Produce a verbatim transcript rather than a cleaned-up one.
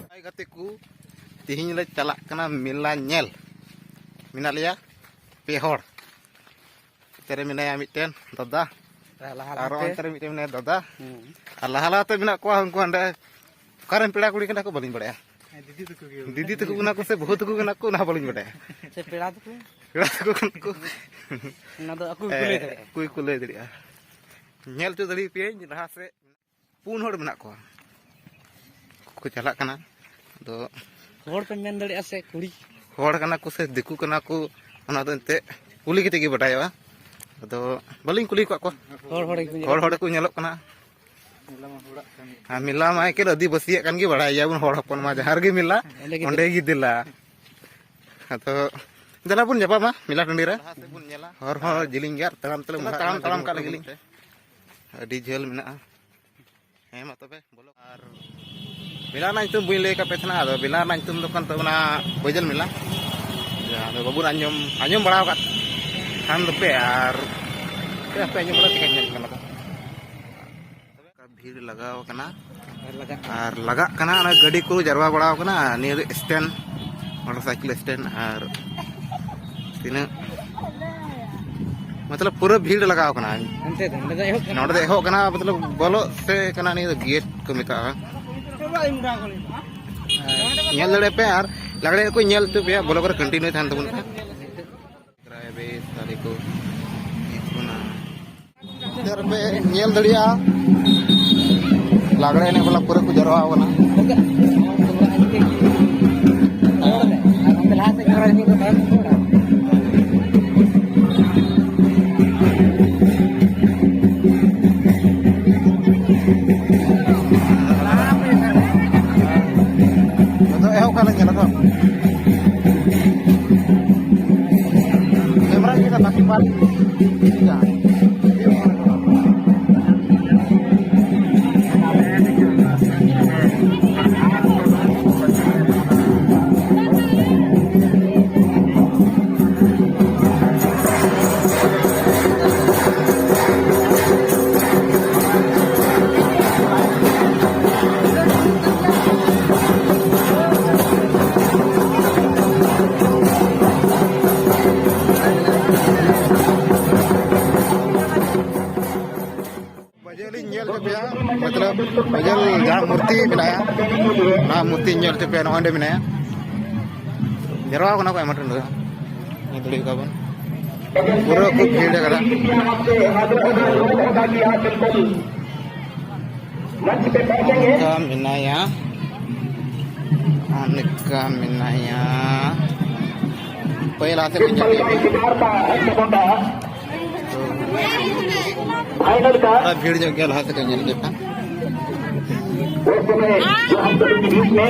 ᱦᱟᱭ ᱜᱟᱛᱮ ᱠᱚ, ᱛᱮᱦᱮᱧ ᱞᱮ ᱪᱟᱞᱟᱜ ᱠᱟᱱᱟ ᱢᱮᱞᱟ ᱧᱮᱞ᱾ ᱢᱮᱱᱟᱜ ᱞᱮᱭᱟ ᱯᱮ ᱦᱚᱲ᱾ ᱚᱱᱛᱮ ᱨᱮ ᱢᱮᱱᱟᱭᱟ ᱢᱤᱫᱴᱮᱱ ᱫᱟᱫᱟ, ᱟᱨ ᱞᱟᱦᱟ ᱟᱨ ᱞᱟᱦᱟᱛᱮ ᱚᱱᱛᱮ ᱨᱮ ᱢᱤᱫᱴᱮᱱ ᱢᱮᱱᱟᱭᱟ ᱫᱟᱫᱟ, ᱦᱩᱸ᱾ ᱟᱨ ᱞᱟᱦᱟ ᱞᱟᱦᱟᱛᱮ ᱢᱮᱱᱟᱜ ᱠᱚᱣᱟ ᱩᱱᱠᱩ ᱦᱟᱸᱰᱮ᱾ ᱚᱠᱟᱨᱮᱱ ᱯᱮᱲᱟ ᱠᱩᱲᱤ ᱠᱟᱱᱟ ᱠᱚ ᱵᱟᱹᱞᱤᱧ ᱵᱟᱲᱟᱭᱟ᱾ ᱦᱮᱸ, ᱫᱤᱫᱤ ᱛᱟᱠᱚ ᱜᱮ᱾ ᱫᱤᱫᱤ ᱛᱟᱠᱚ ᱠᱟᱱᱟ ᱠᱚ ᱥᱮ ᱵᱟᱹᱦᱩ ᱛᱟᱠᱚ ᱠᱟᱱᱟ ᱠᱚ, ᱚᱱᱟ ᱦᱚᱸ ᱵᱟᱹᱞᱤᱧ ᱵᱟᱲᱟᱭᱟ᱾ ᱥᱮ ᱯᱮᱲᱟ ᱛᱟᱠᱚ? ᱯᱮᱲᱟ ᱛᱟᱠᱚ ᱠᱟᱱᱟ ᱠᱚ᱾ ᱚᱱᱟ ᱫᱚ ᱟᱠᱚ ᱜᱮᱠᱚ ᱞᱟᱹᱭ ᱦᱮᱸ, ᱫᱟᱲᱮᱭᱟᱜᱼᱟ᱾ ᱟᱠᱚ ᱜᱮᱠᱚ ᱞᱟᱹᱭ ᱫᱟᱲᱮᱭᱟᱜᱼᱟ᱾ ᱧᱮᱞ ᱦᱚᱪᱚ ᱫᱟᱲᱮᱭᱟᱯᱮᱭᱟᱹᱧ ᱞᱟᱦᱟ ᱥᱮᱫ᱾ ᱯᱩᱱ ᱦᱚᱲ ᱢᱮᱱᱟᱜ ᱠᱚᱣᱟ᱾ ᱠᱚ ᱪᱟᱞᱟᱜ ᱠᱟᱱᱟ᱾ ᱟᱫᱚ ᱦᱚᱲ ᱯᱮ ᱢᱮᱱ ᱫᱟᱲᱮᱭᱟᱜᱼᱟ ᱥᱮ ᱠᱩᱲᱤ? ᱦᱚᱲ ᱠᱟᱱᱟ ᱠᱚ ᱥᱮ ᱫᱤᱠᱩ ᱠᱟᱱᱟ ᱠᱚ, ᱚᱱᱟ ᱫᱚ ᱮᱱᱛᱮᱫ ᱠᱩᱞᱤ ᱠᱟᱛᱮ ᱜᱮ ᱵᱟᱰᱟᱭᱚᱜᱼᱟ᱾ ᱟᱫᱚ ᱵᱟᱹᱞᱤᱧ ᱠᱩᱞᱤ ᱟᱠᱟᱫ ᱠᱚᱣᱟ᱾ ᱦᱚᱲ ᱦᱚᱲ ᱜᱮᱠᱚ ᱧᱮᱞᱚᱜ ᱦᱚᱲ ᱦᱚᱲ ᱠᱟᱱᱟ᱾ ᱜᱮᱠᱚ ᱧᱮᱞᱚᱜ ᱠᱟᱱᱟ᱾ ᱟᱨ ᱢᱮᱞᱟ ᱢᱟ ᱮᱠᱮᱱ ᱟᱹᱫᱤᱵᱟᱹᱥᱤᱭᱟᱜ ᱠᱟᱱ ᱜᱮ, ᱵᱟᱲᱟᱭ ᱜᱮᱭᱟᱵᱚᱱ ᱦᱚᱲ ᱦᱚᱯᱚᱱ ᱢᱟ ᱡᱟᱦᱟᱸ ᱨᱮᱜᱮ ᱢᱮᱞᱟ, ᱚᱸᱰᱮ ᱜᱮ ᱚᱸᱰᱮ ᱫᱮᱞᱟ᱾ ᱜᱮ ᱫᱮᱞᱟ᱾ ᱟᱫᱚ ᱫᱮᱞᱟ ᱵᱚᱱ ᱧᱟᱯᱟᱢᱟ ᱢᱮᱞᱟ ᱴᱟᱺᱰᱤ ᱨᱮ᱾ ᱞᱟᱦᱟ ᱥᱮᱫ ᱵᱚᱱ ᱧᱮᱞᱟ᱾ ᱦᱚᱨ ᱦᱚᱸ ᱡᱤᱞᱤᱧ ᱜᱮᱭᱟ, ᱛᱟᱲᱟᱢ ᱛᱮᱞᱮ ᱛᱟᱲᱟᱢ, ᱢᱚᱦᱰᱟᱜ ᱛᱟᱲᱟᱢ, ᱠᱟᱱᱟ, ᱛᱟᱲᱟᱢ ᱠᱟᱜ ᱞᱟᱹᱜᱤᱫ ᱞᱤᱧ᱾ ᱟᱹᱰᱤ ᱡᱷᱟᱹᱞ ᱢᱮᱱᱟᱜᱼᱟ᱾ ᱦᱮᱸ ᱢᱟ ᱛᱚᱵᱮ ᱵᱚᱞᱚ᱾ ᱟᱨ ᱢᱮᱞᱟ ᱨᱮᱱᱟᱜ ᱧᱩᱛᱩᱢ ᱵᱟᱹᱧ ᱞᱟᱹᱭ ᱟᱠᱟᱫ ᱯᱮ ᱛᱟᱦᱮᱱᱟ, ᱟᱫᱚ ᱢᱮᱞᱟ ᱨᱮᱱᱟᱜ ᱧᱩᱛᱩᱢ ᱫᱚ ᱠᱟᱱ ᱛᱟᱵᱚᱱᱟ ᱵᱟᱹᱭᱡᱟᱹᱞ ᱢᱮᱞᱟ᱾ ᱡᱟᱦᱟᱸ ᱫᱚ ᱵᱟᱵᱚᱱ ᱟᱸᱡᱚᱢ, ᱟᱸᱡᱚᱢ ᱵᱟᱲᱟ ᱟᱠᱟᱫ ᱠᱷᱟᱱ ᱫᱚᱯᱮ, ᱟᱨ ᱯᱮ ᱟᱯᱮ ᱟᱸᱡᱚᱢ ᱵᱟᱲᱟ ᱪᱤᱠᱟᱹᱧ ᱧᱮᱞ ᱠᱟᱱᱟ ᱠᱚ᱾ ᱵᱷᱤᱲ ᱞᱟᱜᱟᱣ ᱠᱟᱱᱟ᱾ ᱟᱨ ᱞᱟᱜᱟᱜ ᱠᱟᱱᱟ᱾ ᱟᱨ ᱞᱟᱜᱟᱜ ᱠᱟᱱᱟ, ᱚᱱᱟ ᱜᱟᱹᱰᱤ ᱠᱚ ᱡᱟᱨᱣᱟ ᱵᱟᱲᱟᱣ ᱠᱟᱱᱟ᱾ ᱱᱤᱭᱟᱹ ᱫᱚ ᱥᱴᱮᱱᱰ, ᱢᱚᱴᱚᱨ ᱥᱟᱭᱠᱮᱞ ᱥᱴᱮᱱᱰ᱾ ᱟᱨ ᱛᱤᱱᱟᱹᱜ, ᱢᱚᱛᱞᱚᱵ, ᱯᱩᱨᱟᱹ ᱵᱷᱤᱲ ᱞᱟᱜᱟᱣ ᱠᱟᱱᱟ᱾ ᱚᱱᱛᱮ ᱫᱚ, ᱱᱚᱸᱰᱮ ᱫᱚ ᱮᱦᱚᱵ ᱠᱟᱱᱟ᱾ ᱱᱚᱸᱰᱮ ᱫᱚ ᱮᱦᱚᱵ ᱠᱟᱱᱟ, ᱢᱚᱛᱞᱚᱵ, ᱵᱚᱞᱚᱜ ᱥᱮ ᱠᱟᱱᱟ, ᱱᱤᱭᱟᱹ ᱫᱚ ᱜᱮᱴ ᱠᱚ ᱢᱮᱛᱟᱜᱼᱟ᱾ ᱧᱮᱞ ᱫᱟᱲᱮᱭᱟᱜ ᱯᱮ ᱟᱨ ᱞᱟᱜᱽᱲᱮ ᱠᱚ ᱧᱮᱞ ᱦᱚᱪᱚ ᱯᱮᱭᱟ, ᱵᱚᱞᱚ ᱠᱚᱨᱮ ᱠᱚᱱᱴᱤᱱᱤᱭᱩ ᱛᱟᱦᱮᱱ ᱛᱟᱵᱚᱱ ᱯᱮ᱾ ᱯᱨᱟᱭ ᱵᱮᱥ ᱫᱟᱨᱮ ᱠᱚ ᱦᱩᱭᱩᱜ ᱠᱟᱱᱟ᱾ ᱱᱚᱛᱮ ᱨᱮᱯᱮ ᱧᱮᱞ ᱫᱟᱲᱮᱭᱟᱜᱼᱟ, ᱞᱟᱜᱽᱲᱮ ᱮᱱᱮᱡ ᱵᱟᱞᱟ ᱯᱩᱨᱟᱹ ᱠᱚ ᱡᱟᱨᱣᱟ ᱟᱠᱟᱱᱟ᱾ ᱱᱤᱛᱚᱜ ᱮᱦᱚᱵ ᱠᱟᱱᱟ ᱧᱮᱞ ᱫᱚ᱾ ᱠᱮᱢᱨᱟ ᱠᱮᱫᱟ ᱵᱟᱹᱠᱤ ᱯᱟᱨᱴ᱾ ᱢᱚᱛᱞᱚᱵ ᱚᱡᱚᱞ ᱡᱟᱦᱟᱸ ᱢᱩᱨᱛᱤ ᱢᱮᱱᱟᱭᱟ, ᱚᱱᱟ ᱢᱩᱨᱛᱤ ᱧᱮᱞ ᱦᱚᱪᱚ ᱯᱮᱭᱟ᱾ ᱱᱚᱜᱼᱚᱭ ᱚᱸᱰᱮ ᱢᱮᱱᱟᱭᱟ, ᱡᱟᱨᱣᱟ ᱠᱟᱱᱟ ᱠᱚ ᱟᱭᱢᱟ ᱴᱷᱮᱱ ᱫᱚ, ᱧᱮᱞ ᱫᱟᱲᱮᱭᱟᱜ ᱠᱟᱱᱟ ᱵᱚᱱ᱾ ᱯᱩᱨᱟᱹ ᱠᱚ ᱵᱷᱤᱲ ᱠᱟᱫᱟ᱾ ᱚᱱᱠᱟ ᱢᱮᱱᱟᱭᱟ, ᱚᱱᱠᱟ ᱢᱮᱱᱟᱭᱟ᱾ ᱯᱟᱹᱦᱤᱞ ᱞᱟᱦᱟ ᱥᱮᱫ ᱠᱚ ᱧᱮᱞ ᱠᱮᱫ ᱜᱮ᱾ ᱯᱷᱟᱭᱱᱞ ᱠᱟ ᱛᱷᱚᱲᱟ ᱵᱷᱤᱲ ᱧᱚᱜ ᱜᱮᱭᱟ, ᱞᱟᱦᱟ ᱥᱮᱫ ᱠᱚ ᱧᱮᱞ ᱠᱮᱫ ᱠᱷᱟᱱ᱾ ᱩᱥ ᱥᱚᱢᱚᱭ ᱡᱚ ᱦᱟᱢ ᱥᱚᱵᱷᱤ ᱠᱮ ᱵᱤᱪ ᱢᱮ